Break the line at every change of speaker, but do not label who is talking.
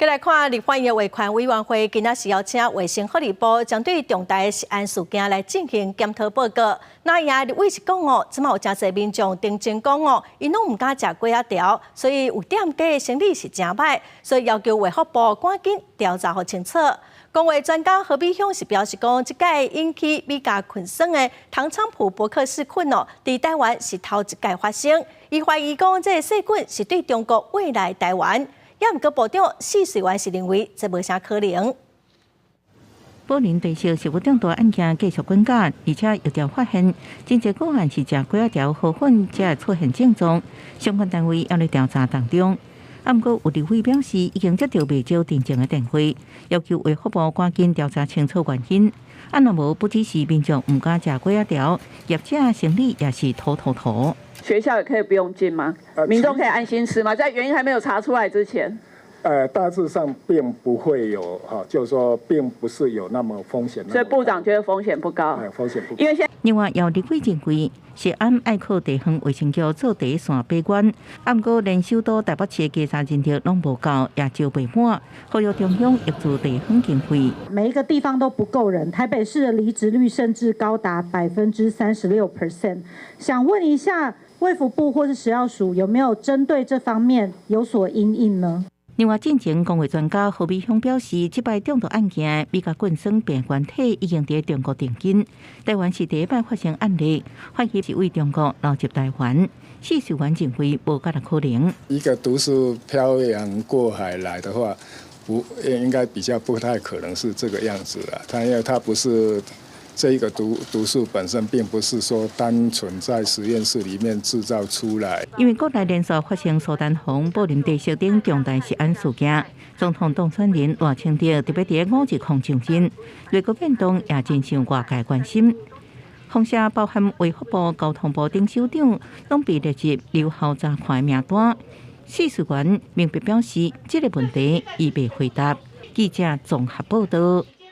繼來看立法院衛權委員會，今仔是邀請衛生福利部針對重大食安事件來進行檢討報告。那也立委是講哦，這馬有誠濟民眾澄清講哦，𪜶攏毋敢食粿仔條，所以有店家生理是誠䆀，所以要求衛福部趕緊調查予清楚。公衛專家何美鄉是表示講，這擺引起米家困酸的唐菖蒲伯克氏菌哦，佇台灣是頭一擺發生，伊懷疑講這个細菌是對中國運來台灣。也毋過部長謝瑞元是認為這無啥可能。
寶林茶色食物中毒案件繼續滾價，而且疫調發現，真濟個案是食粿仔條河粉才會出現症狀，相關單位猶咧調查當中。啊，毋過有立委表示，已經接到袂少澄清的電話，要求衛福部趕緊調查清楚原因。啊，若無不只是民眾毋敢食粿仔條，業者生理也是塗塗塗。
學校也可以不用進嗎？民眾可以安心吃嗎？在原因還沒有查出來之前，
大致上並不會有哈，就是說並不是有那麼風險。
所以部長覺得風險不高。
風險不高。
因為現
另外，有立委認為，食安愛靠地方衛生局做第一線把關，啊，毋過連首都台北市的稽查人力攏無夠，也招袂滿，呼籲中央挹注地方經費。
每一個地方都不夠人，台北市的離職率甚至高達36%。想問一下，衛福部或是食藥署有沒有針對這方面有所因應呢？
另外，進前公衛專家何美鄉表示，這擺中毒案件，米家菌酸病原體已經佇中國定根，台灣是第一擺發生案例，懷疑是對中國流入台灣。謝瑞元認為無蓋可能。
一個毒素漂洋過海來的話，不應該比較不太可能是這個樣子啦。它因為它不是。這一個毒素本身並不是說單純在實驗室裡面製造出來。
因為國內連續發生蘇丹紅、寶林茶色等重大食安事件，總統當選人賴清德特別佇五日空上陣，內閣變動也真受外界關心。風聲包含衛福部、交通部等首長，攏被列入留後查看名單。謝瑞元明白表示，這個問題伊袂回答。記者綜合報道。